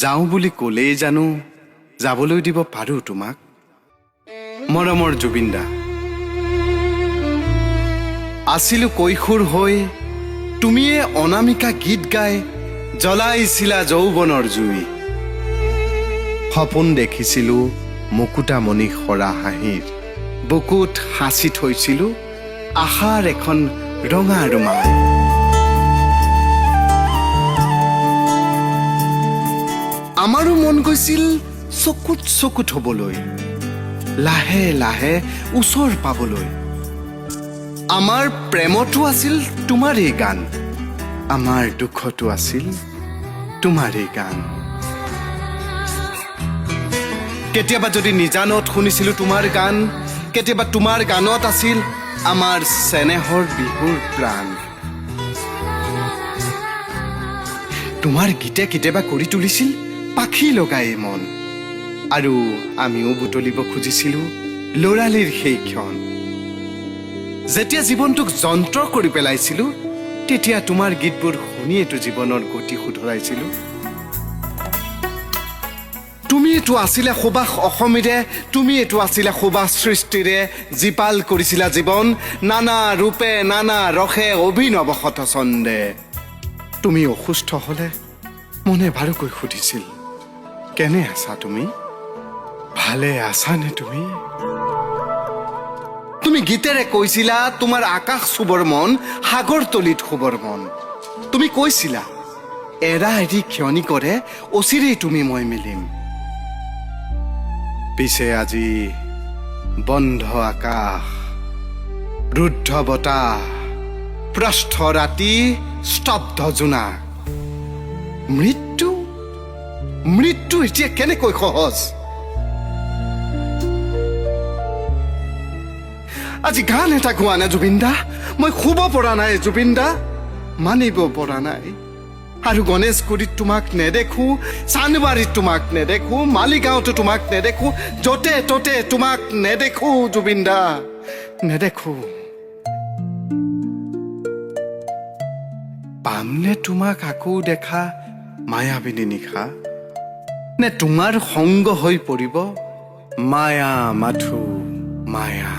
যাওঁ বুলি ক'লেই জানো যাবলৈ দিব পাৰোঁ তোমাক? মৰমৰ জুবিন দা, আছিলো কৈশোৰ হৈ, তুমিয়ে অনামিকা গীত গাই জ্বলাইছিলা যৌৱনৰ জুই। সপোন দেখিছিলো মুকুতামণি সৰা হাঁহিৰ, বুকুত সাঁচি থৈছিলো আশাৰ এখন ৰঙা ৰুমাল। আমাৰো মন গৈছিল চকুত চকু থবলৈ, লাহে লাহে ওচৰ পাবলৈ। আমাৰ প্ৰেমতো আছিল তোমাৰেই গান, আমাৰ দুখতো আছিল তোমাৰেই গান। কেতিয়াবা যদি নিজানত শুনিছিলো তোমাৰ গান, কেতিয়াবা তোমাৰ গানত আছিল আমাৰ চেনেহৰ বিহুৰ প্ৰাণ। তোমাৰ গীতে কেতিয়াবা কৰি তুলিছিল পাখি লগাই মন, আৰু আমিও বুটলিব খুজিছিলো ল'ৰালিৰ সেই ক্ষণ। যেতিয়া জীৱনটোক যন্ত্ৰ কৰি পেলাইছিলো, তেতিয়া তোমাৰ গীতবোৰ শুনিয়েতো জীৱনৰ গতি শুধৰাইছিলো। তুমিয়েতো আছিলা সুবাস অসমীৰে, তুমিয়েতো আছিলা সুবাস সৃষ্টিৰে, জীপাল কৰিছিলা জীৱন নানা ৰূপে নানা ৰসে অভিনৱ শতছন্দে। তুমি অসুস্থ হলে মনে বাৰুকৈ সুধিছিল, কেনে আছা তুমি, ভালে আছানে তুমি? তুমি গীতেৰে কৈছিলা তোমাৰ আকাশ চুবৰ মন, সাগৰ তলিত শুবৰ মন। তুমি কৈছিলা এৰা এৰি ক্ষণি কৰে অচিৰেই তুমি মই মিলিম। পিছে আজি বন্ধ আকাশ, ৰুদ্ধ বতাহ, প্ৰস্থ ৰাতি, স্তব্ধ জোনাক, মৃত্যু মৃত্যু এতিয়া কেনেকৈ সহজ? আজি গান এটা গোৱা নাই জুবিন দা, মই শুব পৰা নাই জুবিন দা, মানিব পৰা নাই। আৰু গণেশগুৰিত তোমাক নেদেখো, চান্দবাৰীত তোমাক নেদেখো, মালিগাঁৱতো তোমাক নেদেখো, য'তে ত'তে তোমাক নেদেখো জুবিন দা, নেদেখো। পামনে তোমাক আকৌ দেখা মায়াবিনী নিশা, নে তোমাৰ সংগ হৈ পৰিব মায়া মাথো মায়া?